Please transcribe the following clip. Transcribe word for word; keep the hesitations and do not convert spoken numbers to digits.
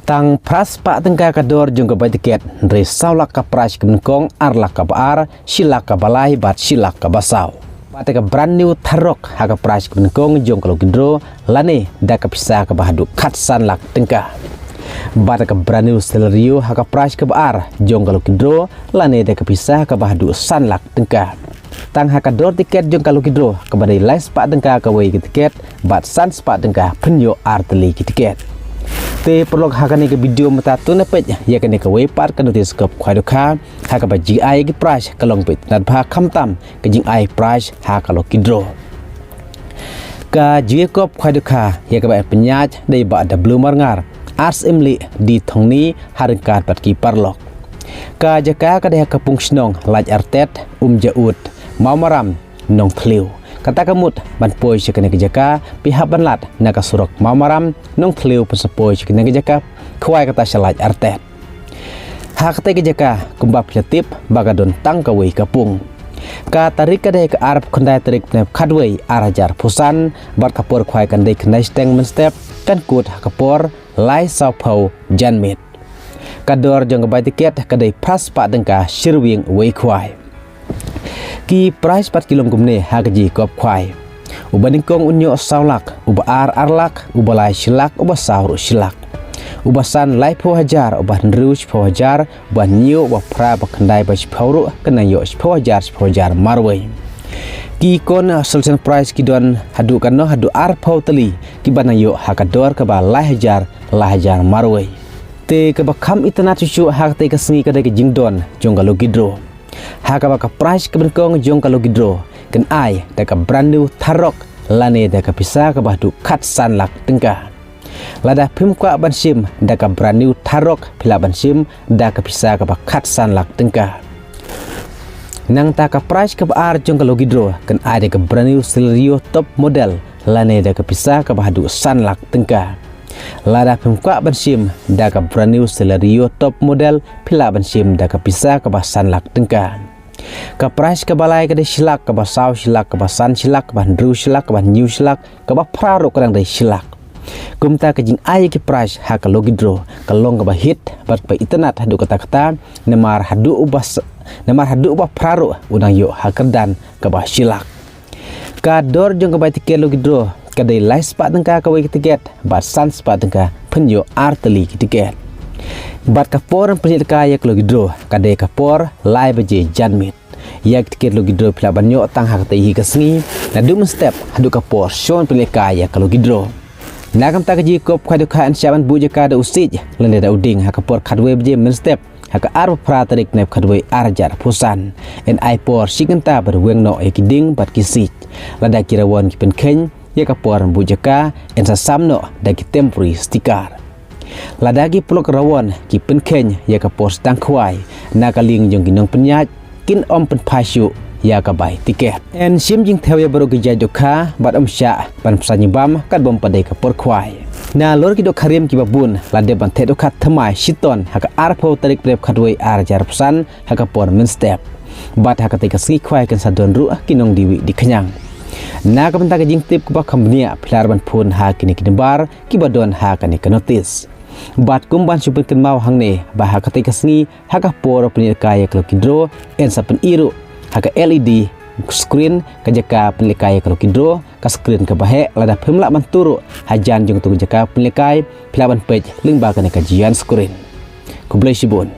Tang phra spah tyngka ka dor jong ka bai tiket, hynrei saw lak ka prize kaba nyngkong, ar lak kaba ar, shi lak kaba lai bad shi lak kaba saw. Bad ka brand new Thar Roxx ha ka prize kaba nyngkong jong ka lucky draw lane da ka pisa kaba haduh khatsan lak tyngka. Bad ka brand new Celerio ha ka prize kaba ar jong ka lucky draw lane da ka pisa kaba haduh san lak tyngka. Tang ha ka dor tiket jong ka lucky draw kaba dei lai spah tyngka kawei ka tiket bad san spah tyngka phin ïoh ar tylli ki tiket. Te paralok, ha kane ka video mynta to ngin peit ïa kane kawei pat ka notice kop khwai dohkha ha kaba jingai ki prize ka long ba itynnad bha, khamtam ka jingai prize ha ka lucky draw. Ka jingkop khwai dohkha ïa kaba pynïaid da i Bah W Marngar, Ar Syiemlieh D Thongni, ha ryngkat bad ki paralok. Ka jaka ka dei ha ka pung shnong Laitartet, Umjaut, Mawmaram, Nongthliew. Kata ka mut ban poi sha kane ka jaka, phi hap ban lad na ka surok Mawmaram, Nongthliew, phin sa poi sha kane ka jaka khwai kata sha Laitartet. Ha katei ka jaka kumba phi la tip ba ka don tang kawei ka pung. Ka tarik ka dei ka arphew khyndai tarik bnai khatwei, ar hajar arphew san, bad ka por khwai kan dei khyndai shiteng mynstep, kan kut ha ka por lai sawphew janmiet. Ka dor jong ka bai tiket ka dei phra spah tyngka shirwieng uwei khwai. Ki prize pat ki long kumne ha ka jingkop khwai. Uba nyngkong un ïoh saw lak, uba ar ar lak, uba lai shi lak, uba saw ruh shi lak. Uba san laiphew hajar, uba hynriew shiphew hajar, uba hynñiew, uba phra, uba khyndai, uba shiphew ruh kin nang ïoh shiphew hajar, shiphew hajar marwei. Ki consolation prize ki don haduh katno, haduh arphew tylli kiba nang ïoh ha ka dor kaba lai hajar, lai hajar marwei. Te kaba kham itynnad shuh shuh ha katei ka sngi ka dei ka jingdon jong ka lucky draw. Ha kaba ka prize kaba nyngkong jong ka lucky draw kan ai da ka brand new Thar Roxx lane da ka pisa kaba haduh khatsan lak tyngka. Lada phim kwah ban shim da ka brand new Thar Roxx, phi lah ban shim da ka pisa kaba khatsan lak tyngka. Nangta ka prize kaba ar jong ka lucky draw kan ai da ka brand new Celerio top model lane da ka pisa kaba haduh san lak tyngka. Lada phim kwah ban shim da ka brand new Celerio top model, phi lah ban shim da ka pisa kaba san lak tyngka. Ka prize kaba lai ka dei shi lak, kaba saw shi lak, kaba san shi lak, kaba hynriew shi lak, kaba hynñiew shi lak, kaba phra ruh ka dang dei shi lak. Kumta ka jingai ïa ki prize ha ka lucky draw ka long kaba hit bad kaba itynnad haduh katta katta, namar haduh uba s-, namar haduh uba phra ruh u nang ïoh ha ka kyrdan kaba shi lak. Ka dor jong ka bai tiket lucky draw ka dei lai spah tyngka kawei ka tiket bad san spah tyngka phin ïoh ar tylli ki tiket. Bad ka por ban pynlehkai ïa ka lucky draw ka dei ka por lai baje janmiet. Ïa ki tiket lucky draw phi lah ban ïoh tang ha katei hi ka sngi, naduh mynstep haduh ka por shon pynlehkai ïa ka lucky draw. Na ka bynta ka jingkop khwai dohkha yn shah ban buh jaka da u siej lane da u dieng ha ka por khatwei baje mynstep ha ka arphew phra tarik bnai khatwei, ar hajar arphew san. Yn ai por shi kynta ban weng noh ïa ki dieng bad ki siej. Lada ki rawon ki pynkheiñ ïa ka por ban buh jaka, yn sa sam noh da ki temporary sticker. Lada ki paralok rawon ki pynkheiñ ïa ka por sdang khwai, na ka liang jong ki nongpynïaid kin ym pynphai shuh ïa ka bai tiket. Yn shim jingthew ïa baroh ki jait dohkha bad ym shah ban pynsan ïa bam kat bym pat dei ka por khwai. Nalor ki dohkha rim kiba bun la dep ban theh dohkha thymmai shitom ha ka arphew tarik bnai khatwei, ar hajar arphew san, ha ka por mynstep. Bad ha katei ka sngi khwai kan sa don ruh ki nongdie wieh die khñiang. Na ka bynta ka jingtip kaba kham bniah, phi lah ban phone ha kine ki nambar kiba don ha kane ka notice. Bad kum ban shu pynkynmaw hangne ba ha katei ka sngi ha ka por pynlehkai ïa ka lucky draw, yn sa pyni ruh ha ka L E D screen ka jaka pynlehkai ïa ka lucky draw, ka screen kaba heh. Lada phim lah ban tur ruh hajan jong katei ka jaka pynlehkai, phi lah ban peit lyngba kane ka giant screen. Khublei shibun.